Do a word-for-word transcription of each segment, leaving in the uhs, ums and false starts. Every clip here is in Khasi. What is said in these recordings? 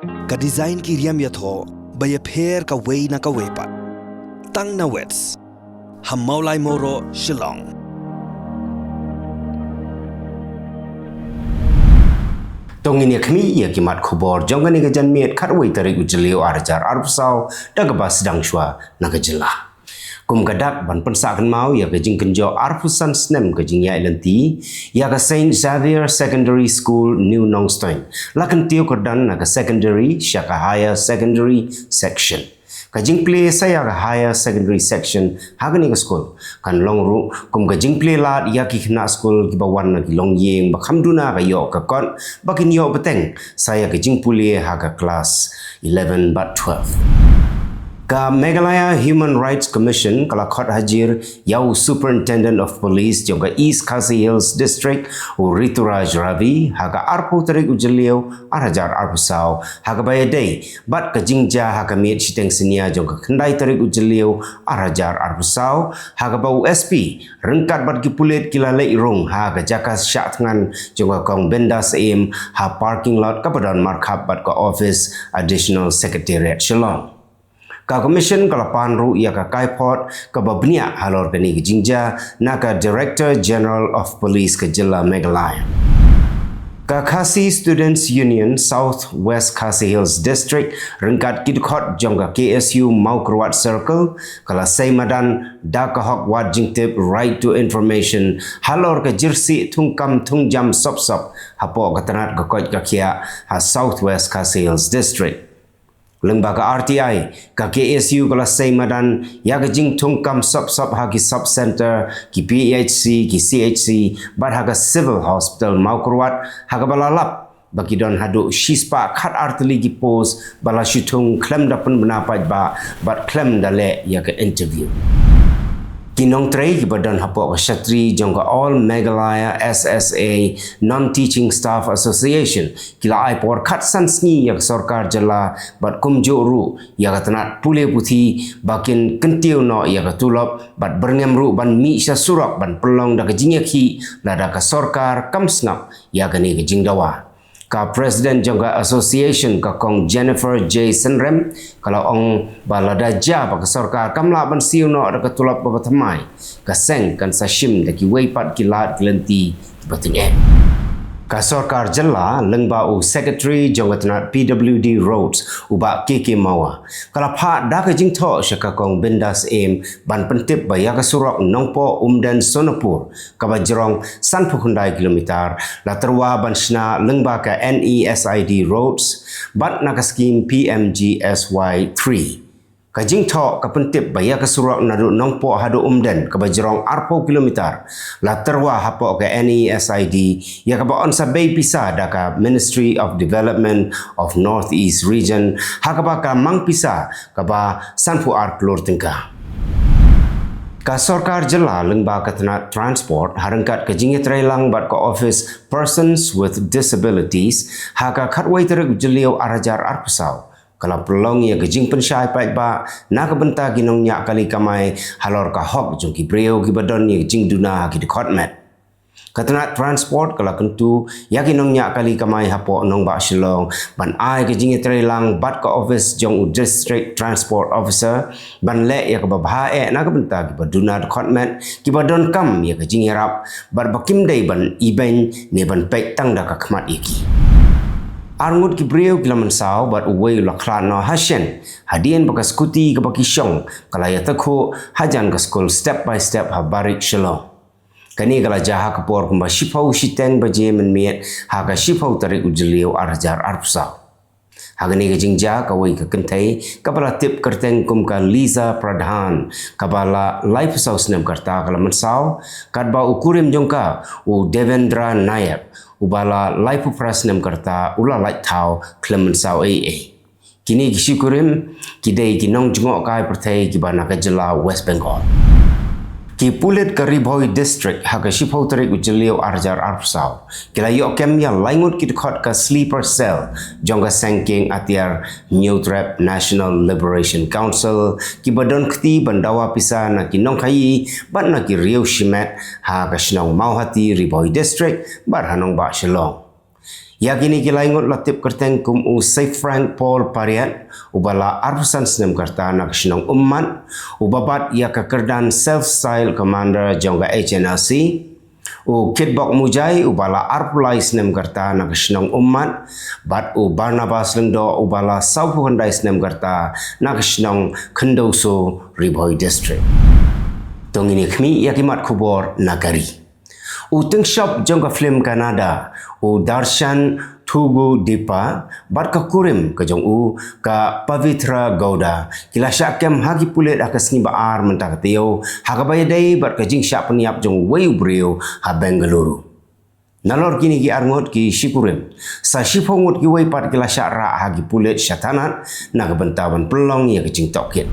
Ka design ki riam ïathoh ba ïapher kawei na kawei pat. Tang na Wits ha Mawlai Mawroh, Shillong. To ngin ïa khmih ïa ki mat khubor jong kane ka janmiet khatwei tarik u Jylliew ar hajar arphew saw da kaba sdang shuwa na ka jylla. Kum ka dak ban pynsah kynmaw ïa ka jingkynjoh arphew san snem ka jingïaid lynti ïa ka Saint Xavier Secondary School New Nongstoiñ, la kyntiew kyrdan na ka secondary sha ka higher secondary section. Ka jingplie sa ïa ka higher secondary section ha kane ka skul kan long ruh kum ka jingplie lad ïa ki khynnah skul kiba wan na ki longïing ba kham duna ka ïoh ka kot ba kin ïoh bteng sa ïa ka jingpule ha ka klas eleven bad twelve. Ka Meghalaya Human Rights Commission ka la khot hajir ïa u Superintendent of Police jong ka East Khasi Hills District, u Rituraj Ravi, ha ka arphew tarik u Jylliew ar hajar arphew saw, ha kaba ïadei bad ka jingjia ha ka miet shiteng synñia jong ka khyndai tarik u Jylliew ar hajar arphew saw, ha kaba u S P ryngkat bad ki pulit ki la leit rung ha ka jaka shah thngan jong ka Kong Bindas Syiem ha parking lot kaba don markhap bad ka office Additional Secretariat Shillong. Ka Commission ka la pan ruh ïa ka kaiphod kaba bniah halor kane ka jingjia na ka Director General of Police ka jylla Meghalaya. Ka Khasi Students Union South West Khasi Hills District ryngkat ki dkhot jong ka K S U Mawkyrwat Circle ka la sei madan da ka hok wad jingtip, right to information, halor ka jyrsieh thungkam thungjam sop sop hapoh ka tnat ka koit ka khiah ha South West Khasi Hills District. Lyngba ka R T I, ka K S U ka la sei madan ïa ka jingthungkam sop sop ha ki sub center, ki P H C, ki C H C, bad ha ka Civil Hospital Mawkyrwat, ha kaba la lap ba ki don haduh shispah khatar tylli ki post ba la shu thung khlem da pynbna paidbah bad khlem da leh ïa ka interview. Ki nongtrei kiba don hapoh ka shatri jong ka All Meghalaya S S A Non-Teaching Staff Association ki la ai por khatsan sngi ïa ka sorkar jylla bad kumjuh ruh ïa ka tnat pule puthi ba kin kyntiew noh ïa ka tulop bad byrngem ruh ban mih sha surok ban pynlong da ka jingïakhih lada ka sorkar kam sngap ïa kane ka jingdawa. Ka President jong ka Association, ka Kong Jennifer J Synrem, ka la ong ba lada jia ba ka sorkar kam lah ban siew noh da ka tulop kaba thymmai, ka seng kan sa shim da kiwei pat ki lad ki lynti kiba tyngeh. Ka sorkar jylla lyngba u Secretary jong ka tnat P W D Roads, u Bah K K Mawa, ka la phah da ka jingthoh sha ka Kong Bindas Syiem ban pyntip ba ïa ka surok Nongpoh Umden Sonapur kaba jrong sanphew khyndai kilometer la tyrwa ban shna lyngba ka N E S I D Roads bad na ka skim P M G S Y three. Ka jingthoh ka pyntip ba ïa ka surok naduh Nongpoh haduh Umden kaba jrong arphew kilometer la tyrwa hapoh ka N E S I D, ïa kaba yn sa bei pisa da ka Ministry of Development of North East Region, ha kaba ka mang pisa kaba sanphew ar klur tyngka. Ka sorkar jylla lyngba ka tnat Transport ha ryngkat ka jingïatreilang bad ka Office Persons with Disabilities, ha ka khatwei tarik u Jylliew ar hajar arphew saw, ka la pynlong ïa ka jingpynshai paidbah na ka bynta ki nongñiah kali kamai halor ka hok jong ki briew kiba don ïa ka jingduna ha ki dkhot met. Ka tnat Transport ka la kyntu ïa ki nongñiah kali kamai hapoh nongbah Shillong ban ai ka jingïatreilang bad ka office jong u District Transport Officer ban leh ïa kaba bha eh na ka bynta kiba duna dkhot met, kiba donkam ïa ka jingïarap bad ba kim dei ban ibeiñ ne ban peit tang da ka khmat ïa ki. Arngut ki briew ki la mynsaw bad uwei u la khlad noh ha shen hadien ba ka skuti kaba ki shong ka la ïatakhuh hajan ka skul Step by Step ha Barik Shillong. Kane ka la jia ha ka por kumba shiphew shiteng baje mynmiet ha ka shiphew tarik u Jylliew ar hajar arphew saw. Ha kane ka jingjia kawei ka kynthei kaba la tip kyrteng kum ka Liza Pradhan, kaba la laiphew saw snem ka rta, ka la mynsaw, katba u kurim jong ka u Devendra Nayak, uba la laiphew phra snem ka rta, u la lait thaw khlem mynsaw ei ei. Kine ki shi kurim ki dei ki nongjngohkai pyrthei kiba na ka jylla West Bengal. Ki pulit ka Ri Bhoi District ha ka shiphew tarik u Jylliew ar hajar arphew saw ki la ïoh kem ïa lai ngut ki dkhot ka sleeper cell jong ka seng kieng atiar Hynñiewtrep National Liberation Council, kiba don kti ban dawa pisa na ki nongkhaïi bad na ki riew shimet ha ka shnong Mawhati, Ri Bhoi District, bad ha nongbah Shillong. Ïa kine ki laingut la tip kyrteng kum u Sir Frank Paul Pariat, uba la arphew san snem ka rta na ka shnong Ummat, uba bat ïa ka kyrdan Self Style Commander jong ka H N R C, u Kitbok Mujai, uba la arphew lai snem ka rta na ka shnong Ummat, bad u Barnabas Lyngdoh, uba la sawphew khyndai snem ka rta na ka shnong Khyndew So, Ri Bhoi District. To ngin ïa khmih ïa ki mat khubor na ka ri. U tyngshop jong ka film Kannada, u Darshan Thugudippa, bad ka kurim ka jong u, ka Pavitra Gowda, ki la shah kem ha ki pulit ha ka sngi ba ar mynta ka taïew, ha kaba ïadei bad ka jingshah pynïap jong uwei u briew ha Bengaluru. Nalor kine ki arngut ki shikurim, sa shiphew ngut kiwei pat ki la shah rah ha ki pulit sha thanat na ka bynta ban pynlong ïa ka jingtohkit.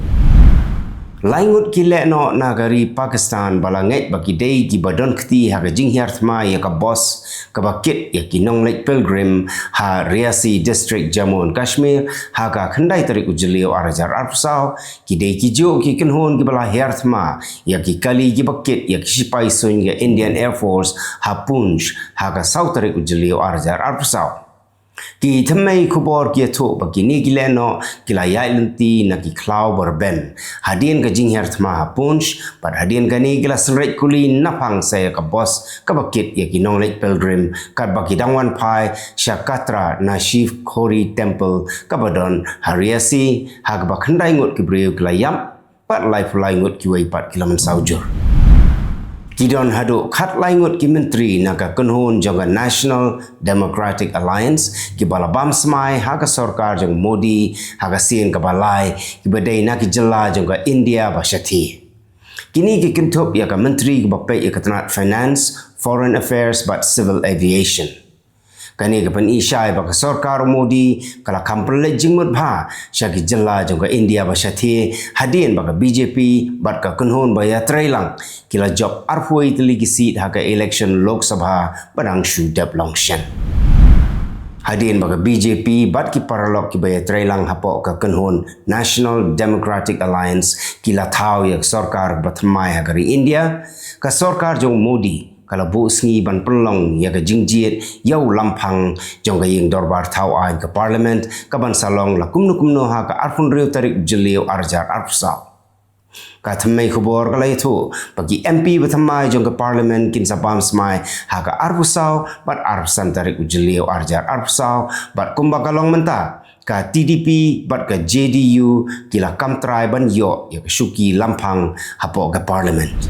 Laingut ki lehnoh na ka ri Pakistan ba la ngeit ba ki dei kiba don kti ha ka jinghiar thma ïa ka bos kaba kit ïa ki nongleit pilgrim ha Riasi District, Jammu and Kashmir, ha ka khyndai tarik u Jylliew ar hajar arphew saw, ki dei kijuh ki kynhun kiba la hiar thma ïa ki kali kiba kit ïa ki shipai suiñ ka Indian Air Force ha Poonch ha ka saw tarik u Jylliew ar hajar arphew saw. Ki thymmei khubor ki ïathuh ba kine ki lehnoh ki la ïaid lynti na ki khlaw ba rben hadien ka jinghiar thma ha Poonch, bad hadien kane ki la synreit kuli naphang sa ïa ka bos kaba kit ïa ki nongleit pilgrim, katba ki dang wan phai sha Katra na Shiv Khori Temple kaba don ha Riasi, ha kaba khyndai ngut ki briew ki la ïap, bad laiphew lai ngut kiwei pat ki la mynsaw jur. Ki don haduh khatlai ngut ki myntri na ka kynhun jong ka National Democratic Alliance kiba la bam smai ha ka sorkar jong Modi ha ka sien kaba lai, kiba dei na ki jylla jong ka India ba shathie. Kine ki kynthup ïa ka myntri kaba peit ïa ka tnat Finance, Foreign Affairs bad Civil Aviation. Kane ka pyni shai ba ka sorkar Modi ka la kham pynleit jingmut bha sha ki jylla jong ka India ba shathie, hadien ba ka B J P bad ka kynhun ba ïatreilang ki la jop arphew wei tylli ki seat ha ka election Lok Sabha ba dang shu dep long shen. Hadien ba ka B J P bad ki paralok kiba ïatreilang hapoh ka kynhun National Democratic Alliance ki la thaw ïa ka sorkar ba thymmai ha ka ri India, ka sorkar jong Modi ka la buh sngi ban pynlong ïa ka jingjied ïa u lamphang jong ka ïing dorbar thaw aiñ ka Parliament, kaban sa long la kumno kumno ha ka arphew hynriew tarik Jylliew ar hajar arphew saw. Ka thymmei khubor ka la ïathuh ba ki M P ba thymmai jong ka Parliament kin sa bam smai ha ka arphew saw bad arphew san tarik u Jylliew ar hajar arphew saw, bad kumba ka long mynta, ka T D P bad ka J D U ki la kam trai ban ïoh ïa ka shuki lamphang hapoh ka Parliament.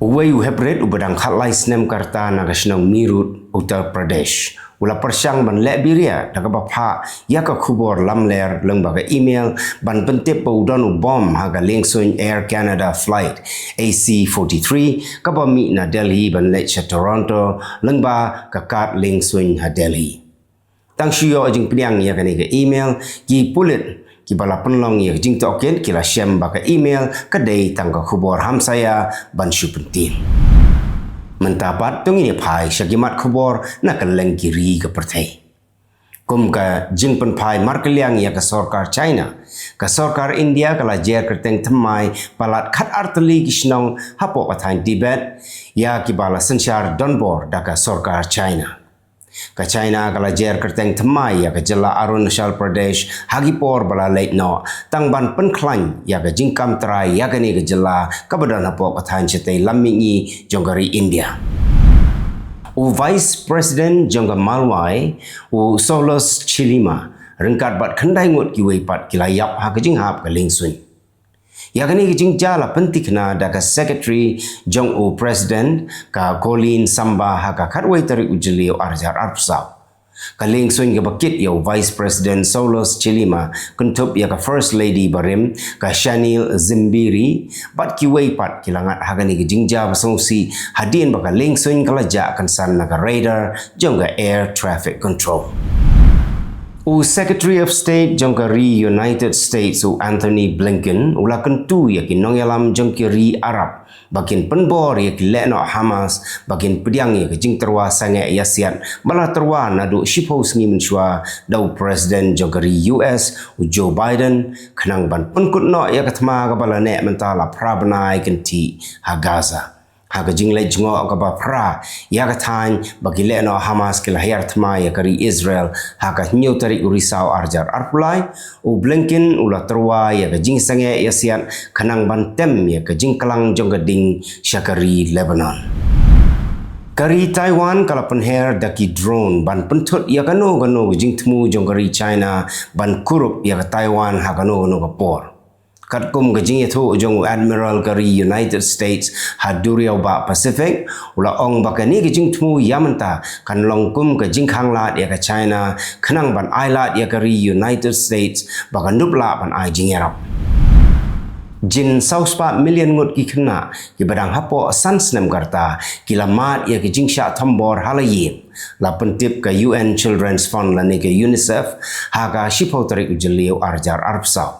Uwei u heprit uba dang khatlai snem ka rta na ka shnong Meerut, Uttar Pradesh, u la pyrshang ban leh biria da kaba phah ïa ka khubor lamler lyngba ka email ban pyntip ba u don u bom ha ka liengsuiñ Air Canada flight A C forty-three kaba mih na Delhi ban leit sha Toronto lyngba ka kad liengsuiñ ha Delhi. Tang shu ïoh jingpdiang ïa kane ka email, ki pulit kiba la pynlong ïa ka jingtohkit ki la shem ba ka email ka dei tang ka khubor hamsaïa ban shu pyntieng. Mynta pat to ngin ïa phai sha ki mat khubor na kylleng ki ri ka pyrthei. Kum ka jingpynphai markylliang ïa ka sorkar China, ka sorkar India ka la jer kyrteng thymmai palat khatar tylli ki shnong hapoh ka thaiñ Tibet ïa kiba la synshar donbor da ka sorkar China. Ka China ka la jer kyrteng thymmai ïa ka jylla Arunachal Pradesh ha ki por ba la leit noh, tang ban pynkhlaiñ ïa ka jingkam trai ïa kane ka jylla kaba don hapoh ka thaiñ shatei lam mihngi jong ka ri India. U Vice President jong ka Malwai, u Saulos Chilima, ryngkat bad khyndai ngut kiwei pat ki la ïap ha ka jinghap ka liengsuiñ. Ïa kane ka jingjia la pyntikna da ka Secretary jong u President, ka Colleen Samba, ha ka khatwei tarik u Jylliew ar hajar arphew saw. Ka liengsuiñ kaba kit ïa u Vice President Saulos Chilima, kynthup ïa ka First Lady barim, ka Shanil Zimbiri, bad kiwei pat ki la ngat ha kane ka jingjia ba sngewsih hadien ba ka liengsuiñ ka la jah kynsan na ka radar jong ka Air Traffic Control. U Secretary of State jong ka ri United States, u Antony Blinken, u la kyntu ïa ki nongïalam jong ki ri Arab ba kin pynbor ïa ki lehnoh Hamas ba kin pdiang ïa ka jingtyrwa sangeh ïasiat ba la tyrwa naduh shiphew sngi mynshuwa da u President jong ka ri U S, u Joe Biden, khnang ban pynkut noh ïa ka thma kaba la neh mynta la phra bnai kynthih ha Gaza. Ha ka jingleit jngoh kaba phra ïa ka thaiñ ba ki lehnoh Hamas ki la hiar thma ïa ka ri Israel ha ka hynñiew tarik u Risaw ar hajar arphew lai, u Blinken u la tyrwa ïa ka jingsangeh ïa siat khnang ban tem ïa ka jingklang jong ka ding sha ka ri Lebanon. Ka ri Taiwan ka la pynher da ki drone ban pynthut ïa kano kano ka jingthmu jong ka ri China ban kurup ïa ka Taiwan ha kano kano ka por. Katkum ka jingïathuh jong u Admiral ka ri United States ha duriaw bah Pacific, u la ong ba kane ka jingthmu ïa mynta kan long kum ka jingkhanglad ïa ka China khnang ban ailad ïa ka ri United States ba kan dup lah ban ai jingïarap. Jin saw spah million ngut ki khynnah kiba dang hapoh san snem ka rta ki la mad ïa ka jingshah thombor ha la ïing, la pyntip ka U N Children's Fund lane ka UNICEF ha ka shiphew tarik u Jylliew ar hajar arphew saw.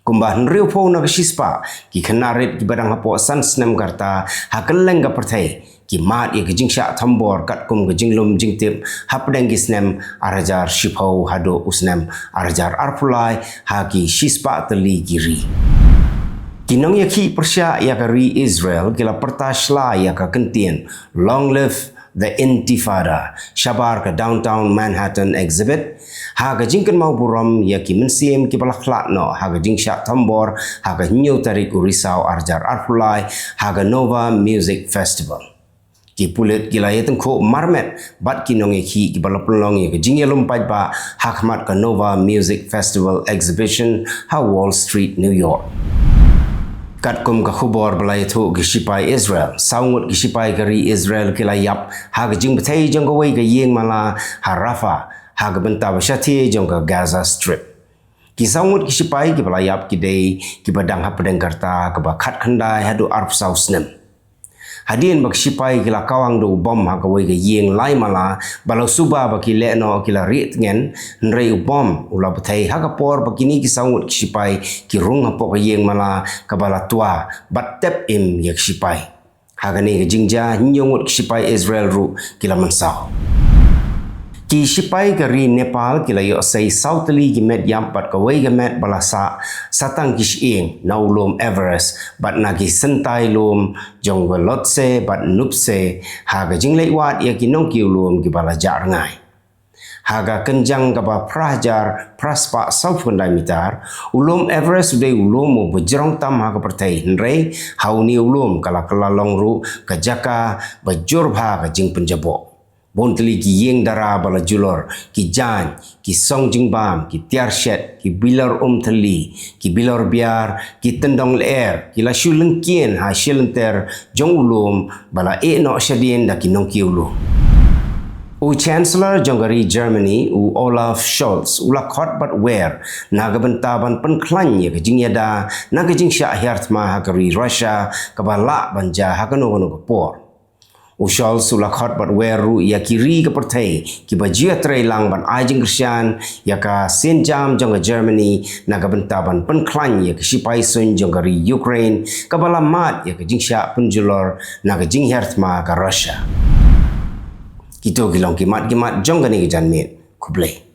Kumba hynriewphew na ka shispah ki khynnah rit kiba dang hapoh san snem ka rta ha kylleng ka pyrthei ki mad ïa ka jingshah thombor katkum ka jinglum jingtip hapdeng ki snem ar hajar shiphew haduh u snem ar hajar arphew lai ha ki shispah tylli ki ri. Ki nongïakhih pyrshah ïa ka ri Israel ki la pyrta shla ïa ka kyntien "Long live the Intifada" shabar ka Downtown Manhattan Exhibit, ha ka jingkynmaw burom ïa ki mynsiem kiba la khlad noh ha ka jingshah thombor ha ka hynñiew tarik u Risaw ar hajar arphew lai ha ka Nova Music Festival. Ki pulit ki la ïatyngkhuh marmet bad ki nongïakhih kiba la pynlong ïa ka jingïalum paidbah ha khmat ka Nova Music Festival Exhibition ha Wall Street, New York. Katkum ka khubor ba la ïathuh ki shipai Israel, saw ngut ki shipai ka ri Israel ki la ïap ha ka jingbthei jong kawei ka ïing mala ha Rafah, ha ka bynta ba shathie jong ka Gaza Strip. Ki saw ngut ki shipai kiba la ïap ki dei kiba dang hapdeng ka rta kaba khatkhyndai haduh arphew saw snem. Hadien ba ki shipai ki la kawang da u bom ha kawei ka ïing lai mala ba la suba ba ki lehnoh ki la rieh tngen, hynrei u bom u la bthei ha ka por ba kine ki saw ngut ki shipai ki rung hapoh ka ïing mala kaba la twa bad tep im ïa ki shipai. Ha kane ka jingjia, hynñiew ngut ki shipai Israel ruh ki la mynsaw. Ki shipai ka ri Nepal ki la ïoh sei saw tylli ki met ïap bad kawei ka met ba la sah sa tang ki shyieng na u lum Everest bad na ki syntai lum jong ka Lhotse bad Nuptse ha ka jingleit wad ïa ki nongkiew lum kiba la jah rngai. Ha ka kynjang kaba phra hajar phra spah sawphew khyndai mitar, u lum Everest u dei u lum uba jrong tam ha ka pyrthei, hynrei ha une u lum ka la kylla long ruh ka jaka ba jur bha ka jingpynjaboh. Bun tylli ki ïing dara ba la julor, ki jaiñ, ki song jingbam, ki tiar shet, ki bilor um thylli, ki bilor biar, ki tyndong lyer, ki la shu lyngkien ha shilynter jong u lum ba la ïeh noh shadien da ki nongkiew lum. U Chancellor jong ka ri Germany, u Olaf Scholz, u la khot bad wer na ka bynta ban pynkhlaiñ ïa ka jingïada na ka jingshah hiar thma ha ka ri Russia kaba lah ban jia ha kano kano ka por. U Scholz u la khot bad wer ruh ïa ki ri ka pyrthei kiba ju ïatreilang ban ai jingkyrshan ïa ka sienjam jong ka Germany na ka bynta ban pynkhlaiñ ïa ka shipai suiñ jong ka ri Ukraine kaba la mad ïa ka jingshah pynjulor na ka jinghiar thma ka Russia. Kito ki long ki mat ki mat jong kane ka janmiet. Khublei.